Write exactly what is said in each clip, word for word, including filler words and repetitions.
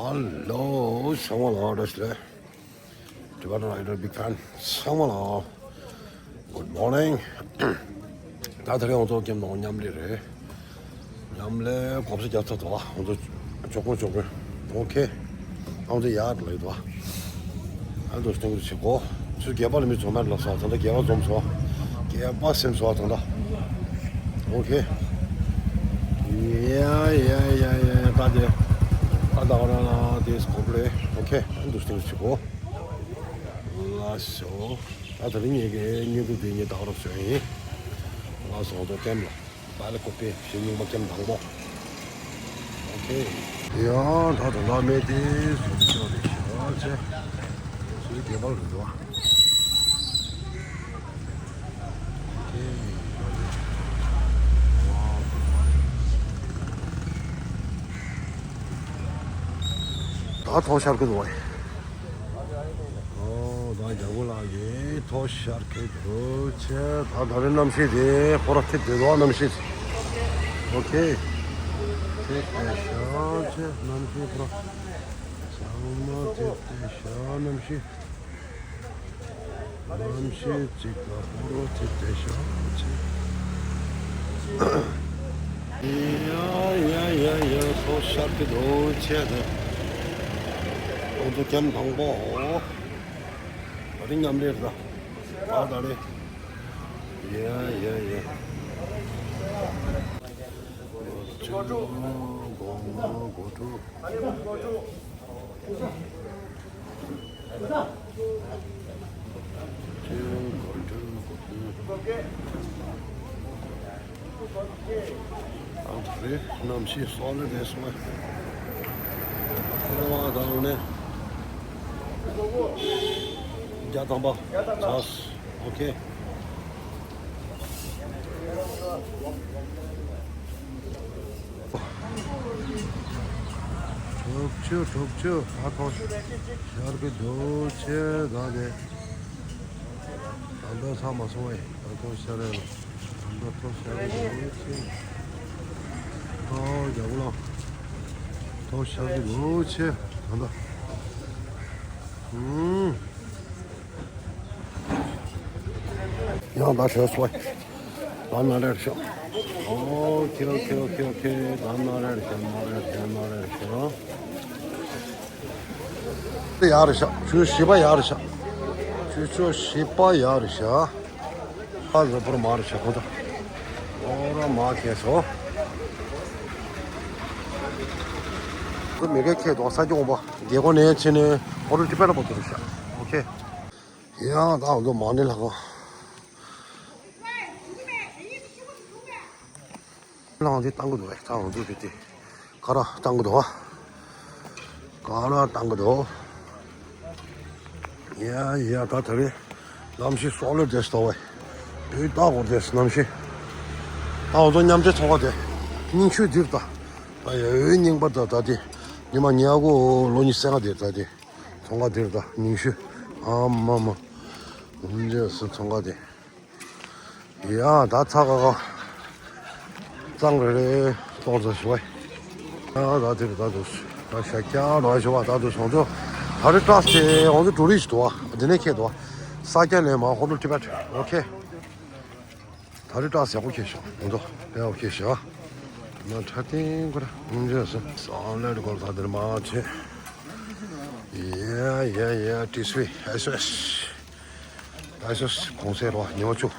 Hello, ཚང་མ་ལ་བཀྲ་ཤིས་བདེ་ལེགས། Tibetan Rider Big Fan ཚང་མ་ལ། Good morning. ད་དེ་རིང་ང་ཚོ་ཀེམ་དང་མཉམ་ལས་རེད། མཉམ་ལས་གོམས་སྲོལ་རྒྱག་ཚར་འདུག་ང་ཚོ་མགྱོགས་པོ་མགྱོགས་པོ། ཨོ་ཁེ། ང་ཚོ་ཡར་ལ་ཡོད་དོ། ཨ་འདུག་སྟེང་དུ་ཆེ་གོ། ཚུར་སྒལ་པ་ལ་མི་འཛོམས་མེད་ལབ་སོང་། ད་ལྟ་སྒལ་པ་འཛོམས་སོང་། སྒལ་པ་སེམས་སོང་ད་ལྟ། ཨོ་ཁེ། ཡ་ཡ་ཡ་ཡ། ད་དེ། ད་ད་ག་རང་ལ་དེ་སྐོར་རེད། ཨོ་ཁེ། ཨ་འདུག་སྟེང་དུ་ཆེ་གོ། ལགས་སོ། ད་དེ་རིང་ངེད་ཀྱི་བརྙན་ཐུང་དེ་ངས་ད་ག་རང་བཟོས་ཡིན། ལགས་སོ། ང་ཚོ་ཀེམ་ལ། བལ་ཀོ་པེ་ཞེས་རྙིང་པ་ཀེམ་དང་པོ། ཨོ་ཁེ། ཡང་ད་དུང་བླ་མའི་དེ་སུ་ཅོ་རེ་ཤོག་ཆེ། སུའི་དེ་བར་རེད་དོ། ཨོ་ཁེ། ད་ཐོག་ཤར་གི་འདུག་བ། ཨོ་ད་རྒྱལ་པོ་ལགས་ཀྱིས་ཐོག་ཤར་གི་འདུག་ཆེ། ད་ད་རེས་གནམ་གཤིས་དེ་ཁོ་ར་ཐིབས་དེ་འདུག་གནམ་གཤིས། ཨོ་ཁེ། ཐིབས་དེ་ཤར་ཆེ་གནམ་གཤིས་ཁོ་ར། ཚང་མ་ཐིབས་དེ་ཤར་གནམ་གཤིས། གནམ་གཤིས་གཅིག་ལ་ཁོ་ར་ཐིབས་དེ་ཤར་ཆེ། ཡ་ཡ་ཡ་ཡ། ཐོག་ཤར་གི་འདུག་ཆེ་དེ། ཁོང་ཚོ་ཀེམ་དང་པོ། ད་རིང་མཉམ་ལས་རེད་ད། ཨ་ད་རེད། ཡ་ཡ་ཡ། སྒོ་ཕྲུག་སྒོ་ཕྲུག་ཨང་། ད་རེས་གནམ་གཤིས་སོག་ལེ་རེད་སོང་། ཁོ་བ་དང་ནས་བརྒྱ་ཐམ་པ་ཆགས། ཨོ་ཁེ། དྲུག་ཅུ་དྲུག་ཅུ། ད་ཐོག་ཤར་གི་འདུག་ཆེ་ད་དེ། ད་ལྟ་ཚང་མ་སོང་བས། ད་ཐོག་ཤར་རེད་ལ། ད་ལྟ་ཐོག་ཤར་གི་འདུག་ཆེ། ཨོ་རྒྱལ་པོ་ལགས། ཐོག་ཤར་གི་འདུག་ཆེ་ད་ལྟ། ཨུམ། ཡང་ད་ཞོག་སོ། ད་ན་རེར་ཤོག་ཨོ་ཁེ་ཨོ་ཁེ་ཨོ་ཁེ་ཨོ་ཁེ། ད་ན་རེར་ཤོག་ན་རེར་ཤོག་ན་རེར་ཤོག་དེ་ཡར་ཤོག་ཆུ་བཞི་པ་ཡར་ཤོག་ཆུ་ཚོད་བཞི་པ་ཡར་ཤོག་ཧ་ཟོ་པོར་མར་ཤོག་ཁོ་ད། ཨོ་ར་མ་ཁེ་སོ། ཁོ་མི་གེ་ཁེ་དོ་ས་ཀྱོང་པ། རྒྱལ་སྒོ་ནས་ཕྱིན་ནས་ཨོ་རུ་ཏི་པེ་ལ་པོ་དུ་ཤོག་ཨོ་ཁེ། ཡང་ད་འོ་འདུག་མ་ཎི་ལྷ་ཁང་། ལྷ་ཁང་འདི་བཏང་གི་འདུག་བས། ད་འོ་འདུག་དེ་དེ་ག་ར་བཏང་གི་འདུག་བ། ག་ར་བཏང་གི་འདུག་ཡ་ཡ། ད་ད་རེས་གནམ་གཤིས་སོག་ལེ་དེ་སྟོ་བས། འོད་ཏག་གོ་དེ་གནམ་གཤིས། ད་འོ་ཚོ་མཉམ་འབྲེལ་ཚོགས་པ་དེ་རྙིང་ཤོས་འདིར་ད། ད་ཡ་འོད་རྙིང་པ་ད་ད་དེ་ཉི་མ་ཉལ་གོ་ལོ་ཉི་ཤུ་རྩ་ལྔ་དེར་ད་དེ། ཚོང་ཁང་དེར་ད་ཉིན་ཤུ། ཨ་མ་མ། འོན་ཅེ་སི་ཚོང་ཁང་དེ། ཡ་ད་ཚ་ཁ་ཁ། གཙང་རེ་རེ་གཏོང་ཚ་ཞུ་བ། ཡ་ད་དེར་ད་དུ་ད་ཤ་ཀྱ་ར་ཞུ་བ་ད་དུ་སོང་ཚོ། ད་རེ་ཏྲ་སེ་འོང་དུ་ཀྲུ་རི་ཤི་དུ་བ་དེ་ནས་ཁེ་དུ་བ། ས་ཀྱ་ལེ་མ་ཧོ་ཏུ་ཏི་བེ་ཏི། ཨོ་ཁེ། ད་རེས་སྐྲག་ཟེར་གོ་ཁྱེར་ཤོག་མི་འདུག་དཔེ་ཡག་ཁྱེར་ཤོག་མ་ཁྲ་ཏིང་ཁོ་ར་ངུ་འཇོག་སོང་། སང་ལེ་རི་གོར་ད་འདིར་མ་ཆེ། ཡ་ཡ་ཡ། ཏི་སུའི་ཨེ་སོ་ཨེ་སོ་ཨེ་སོ་གོང་སེ་རོ་ཉི་མ་བཅུ།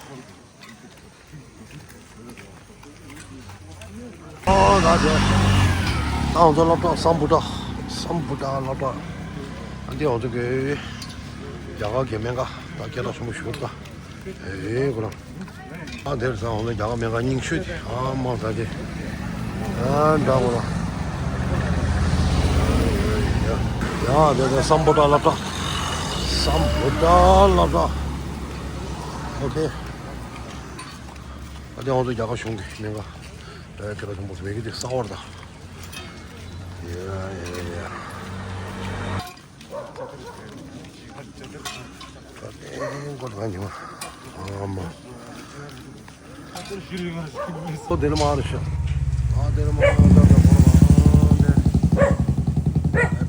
ཨོ་ད་དེ་ད་འོ་ཚོ་སློབ་གྲྭ་སམ་བྷོ་ཊ། སམ་བྷོ་ཊ་སློབ་གྲྭ། ཨ་འདི་འོ་ཚོ་གི་རྒྱ་གར་གི་སྨན་ཁང་ད་སྐད་གྲགས་ཆེན་པོ་ཞིག་རེད་ད། ཨེ་ཁོ་རང་། ཨ་དེར་ད་འོ་ན་རྒྱ་གར་སྨན་ཁང་རྙིང་ཤོས་དེ་ཨ་མ་ད་དེ། ཨ་འདྲ་བོ་ལ། ཡ་དེ་དེ་སམ་བྷོ་ཊ་སློབ་གྲྭ། སམ་བྷོ་ཊ་སློབ་གྲྭ། ཨོ་ཁེ། ཨ་དེ་འོ་ཚོ་རྒྱ་གར་གཞུང་གི་སྨན་ཁང་། ད་ཡ་ཁྱེད་རང་ཚོ་མོ་ཚོ་མེད་གི་དེ་གསར་བ་རེད་ད། ཡ་ཡ་ཡ། ད་དེ་ཀོ་ད་ཉོ། ཨ་མ། ཨོ་དེ་ལ་མ་རེད་ཤག་ཨ་དེ་ལ་མ་རེད་ཤག་ཨ་དེ་ལ་མ་རེད་ཤག་ཨ་དེ་ལ་མ་རེད་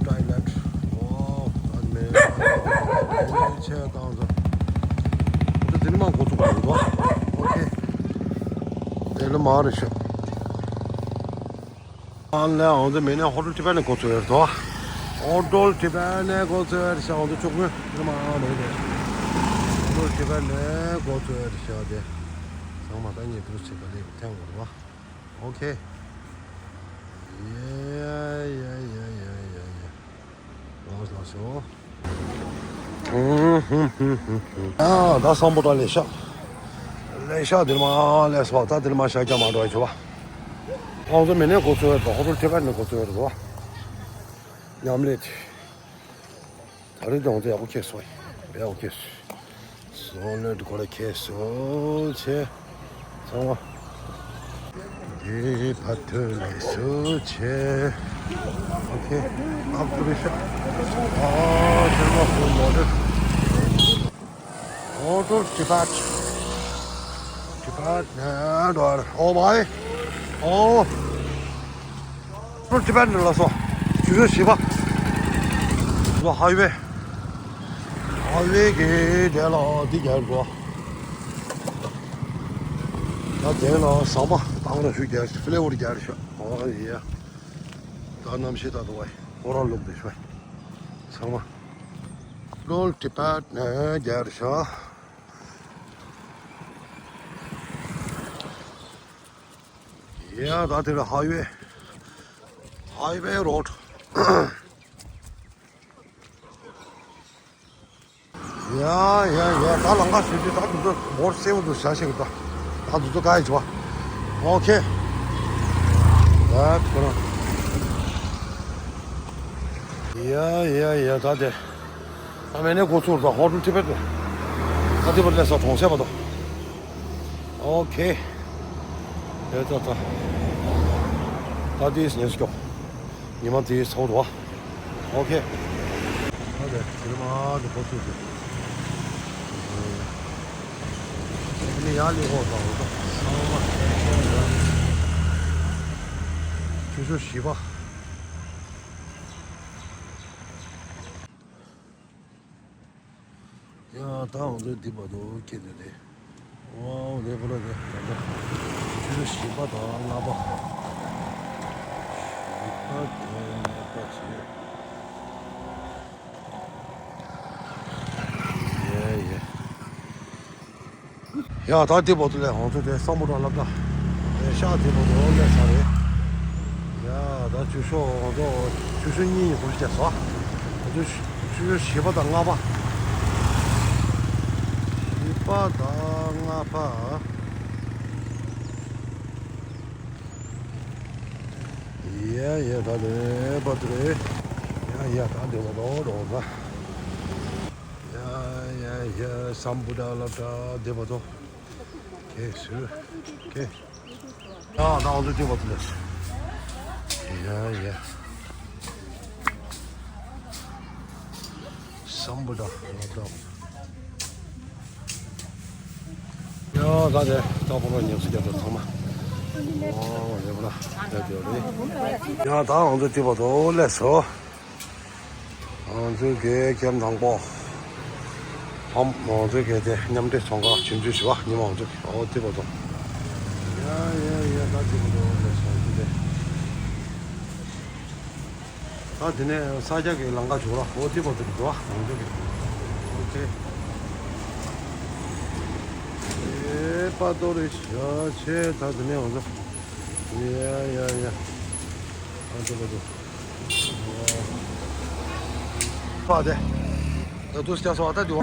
ཤག་ཆེ་བཏང་ཚོ། འོ་དེ་ནི་མ་འགོ་ཚུགས་པ་རེད་དོ། ཨོ་ཁེ། དེ་ལ་མ་རེད་ཤག་ཨ་ལས་འོང་དེ་མེད་ན་ཧོ་ཊེལ་ཊི་བེཊ་ནས་འགོ་ཚུགས་ཡོད་རེད་དོ། ཧོ་ཊེལ་ཊི་བེཊ་ནས་འགོ་ཚུགས་ཡོད་རེད་ཤག་འོང་དེ་ཆོག་གི་དེ་ནི་མ་རེད་དེ། ཧོ་ཊེལ་ཊི་བེཊ་ནས་འགོ་ཚུགས་ཡོད་རེད་ཤག་དེ། ཚང་མ་ད་ངས་འདུག་བྱེད་པ་ལས་ཐེངས་འོར་བ། ཨོ་ཁེ། ཡ་ཡ་ཡ་ཡ་ཡ་ཡ། ལགས་ལགས་སོ། ཨ་ད་སམ་བྷོ་ཊ་ལས་ཤག་ལས་ཤག་འདིར་མ་ལས་སོ། ད་འདིར་མ་ཤག་རྒྱ་མ་འགྲོ་ཡ་ཆོ་བ། ཁོང་ཚོ་མི་ནས་འགོ་ཚུགས་ཡོད་པ། ཧོ་ཊེལ་ཊི་བེཊ་ནས་འགོ་ཚུགས་ཡོད་པ། མཉམ་ལས། ད་རེས་དང་དེ་ཡག་པོ་ཁེལ་སོང་། ཡག་པོ་ཁེལ་སོང་། སོང་ལས་དུ་ཁོ་ར་ཁེལ་སོང་ཆེ། ཚང་མ། དེ་ཕ་ཐོན་ལས་སོང་ཆེ། ཨོ་ཁེ། ཨབ་ཏུ་རི་ཤ། ཨ་ཐེར་མ་ཧོ་མོ་ཏར། ཧོ་ཊེལ་ཊི་བེཊ། ཊི་བེཊ་ནས་འགྲོ་བར། ཨོ་མའི། ཨོ། ཊི་བེཊ་ནས་ལ་སོ། ཆུ་ཚོད་བཞི་པ། ལ་ཧའི་ཝེ། ཧའི་ཝེ་གི་དེ་ལ་འདི་རྒྱལ་འགྲོ། ད་དེ་ལ་ཟམ་པ་དང་ར་ཞུ་རྒྱལ་ཕི་ལེ་ཝར་རྒྱལ་ཤོག་ཨོ་ཡ། ད་གནམ་གཤིས་ད་དུ་བ་ཧོ་ར་ལུག་དེ་ཤོག་ཚང་མ། ཊེ་རོལ་ཊི་བེཊ་ནས་རྒྱལ་ཤོག་ཡ་ད་དེ་ལ་ཧའི་ཝེ། ཧའི་ཝེ་རོཌ། ཡ་ཡ་ཡ། ད་ལམ་ཁ་ཞིག་དུས་ད་དུས་ཚོད་འབོར་གསལ་པོ་འདུག་བྱ་ཞིག་ད། ད་དུས་ཚོད་ག་ཡི་བྱ་བ། ཨོ་ཁེ། ད་ཁོ་རང་། ཡ་ཡ་ཡ། ད་དེ། ཨ་མེ་ནས་འགོ་ཚུགས་དང་ཧོ་ཊེལ་ཊི་བེཊ་ནས། ཨ་དེ་བར་སླེབས་ས་གྲོང་གསེབ་པ་དང་། ཨོ་ཁེ། ཡ་ད་ད། ད་དེས་ཉེན་སྐྱོབ། ཉི་མ་དེའི་ཚོགས་རོ། ཨོ་ཁེ། ཨ་ལས་ཟེར་མ་དེ་འགོ་ཚུགས་ཏེ། ཨ་ནི་ཡར་སླེབས་འོང་དང་འོང་དང་ཚང་མ། ཆུ་ཚོད་བཞི་པ། ཡ་ད་འོང་ཚོད་འདི་བར་དུ་སྐྱེལ་འདོད་དེ། ཝའོ་དེ་པོ་ལ་དེ་ད་ལྟ་ཆུ་ཚོད་བཞི་པ་དང་ལྔ་པ། བཞི་པ་དང་ལྔ་པ་བྱས། ཡེ་ཡེ། ཡ་ད་འདི་བར་དུ་ལས་ང་ཚོ་དེ་སམ་བྷོ་ཊ་སློབ་གྲྭ་དེ་ཤག་འདི་བར་དུ་སླེབས་ཚར་རེད། ཡ་ད་ཆུ་ཤོག་ང་ཚོ་ཆུ་ཤོག་གཉིས་ཡིན་འགོར་རྒྱག་སོང་། ང་ཚོ་ཆུ་ཤོག་བཞི་པ་དང་ལྔ་པ། བཞི་པ་དང་ལྔ་པ། ཡ་ཡ་ད་དེ་བར་དུ་རེད། ཡ་ཡ་ད་འདི་བར་དུ་འགྲོ་ད། ཡ་ཡ་ཡ། སམ་བྷོ་ཊ་སློབ་གྲྭ་འདི་བར་དུ། ཁེ་སུ། ཁེ། ཡ་ད་འོང་དུ་འདི་བར་དུ་ལས། ཡ་ཡ། སམ་བྷོ་ཊ་སློབ་གྲྭ། ཡ་ད་དེ་ད་པོ་རོ་ཉམས་སུ་བརྒྱབ་དུ་ཚང་མ། ཨོ་རེད་པ་ལ་ད་དེ་རེད། ཡ་ད་འོང་དུ་འདི་བར་དུ་སླེབས་སོང་། ང་ཚོའི་གི་ཀེམ་དང་པོ། ཕམ་ང་ཚོའི་གི་དེ་མཉམ་འབྲེལ་ཚོང་ཁང་ཆུང་ཆུང་ཞིག་བ་ཉི་མ་ང་ཚོའི་ཨོ་དེ་བར་དུ། ཡ་ཡ་ཡ་ད་དེ་བར་དུ་ལས་སོང་དེ་དེ། ད་དེ་ནས་ས་སྐྱ་གི་ལམ་ཁ་བྱུང་ར་ཨོ་དེ་བར་དུ་འགྲོ་བ་ང་ཚོའི་གི། ཨོ་ཁེ། ཨེ་པ་ཏོ་རེ་ཤ་ཆེ་ད་དེ་ནས་ང་ཚོ། ཡ་ཡ་ཡ། ཨ་དེ་བར་དུ། ཕ་དེ། ད་དུ་སྐྱ་སོ་ཨ་ད་དུ།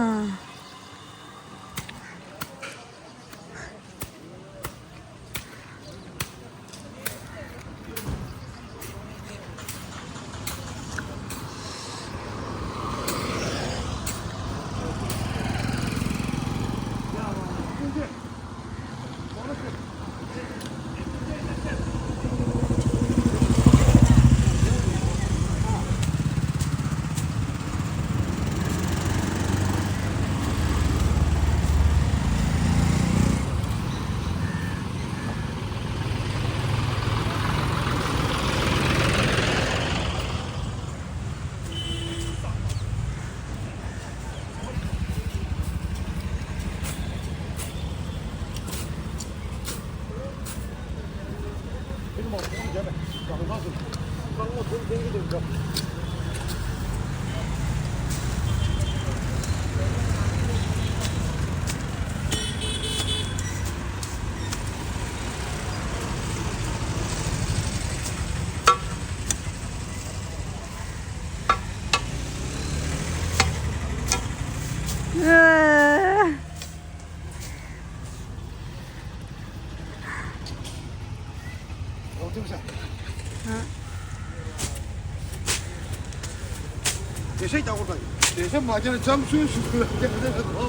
དེ་ཤེས་ཀྱང་གོ་ད་ཡིན། དེ་ཤེས་མ་ཀྱང་ལྕམ་ཆུང་ཞིག་གོ་ཡ་ཀྱང་དེ་ལ་གོ།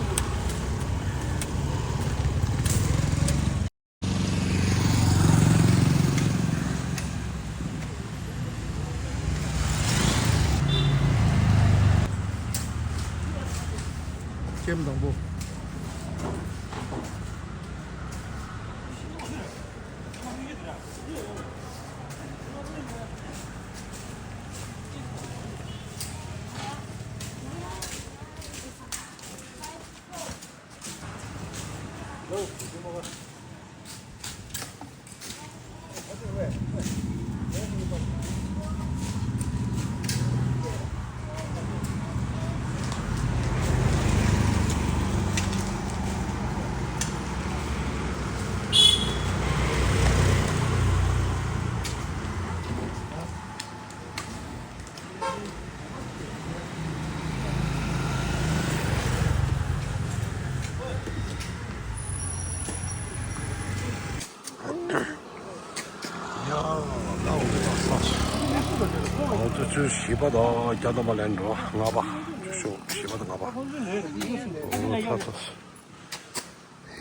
ཀེམ་དང་པོ། ང་ཚོ་ཆུ་བཞི་པ་དང་བརྒྱ་ཐམ་པ་ལེན་འགྲོ། ལྔ་པ། ཆུ་ཤོག་བཞི་པ་དང་ལྔ་པ། ཨོ་ཚ་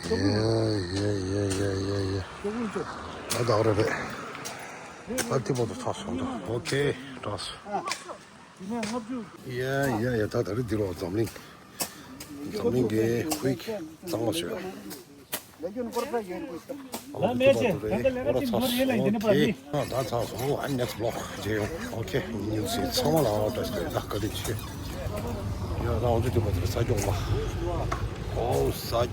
ཚ། ཡེ་ཡེ་ཡེ་ཡེ་ཡེ་ཡེ། ད་ད་རེད་པས། ད་དེ་བར་དུ་ཚར་སོང་ད། ཨོ་ཁེ། འགྲོ་སོང་། ཡ་ཡ་ཡ། ད་ད་རེས་འདི་ལོ་འཛམ་གླིང་། འཛམ་གླིང་གི་ཁུལ་གཙང་མ་བྱོས། ཨོ་ཁེ། ད་ཚར་སོང་། ཨ་next vlog་བྱེད་ཡོང་། ཨོ་ཁེ། ཉིན་སྲིབ་ཚང་མ་ལ་ཨོ་བཀྲ་ཤིས་བདེ་ལེགས། བཀའ་དྲིན་ཆེ། ཡ་ད་འོང་ཚུལ་དེ་མ་ཚར་ས་སྐྱོང་མ། ཨོ་ས་སྐྱ།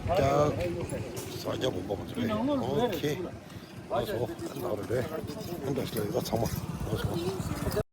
ས་སྐྱ་བུམ་པ་མ་ཚར། ཨོ་ཁེ། ཨོ་སོ། ད་རེད་པས། ཨ་བཀྲ་ཤིས་བདེ་ལེགས་ཚང་མ། ཨོ་སོ།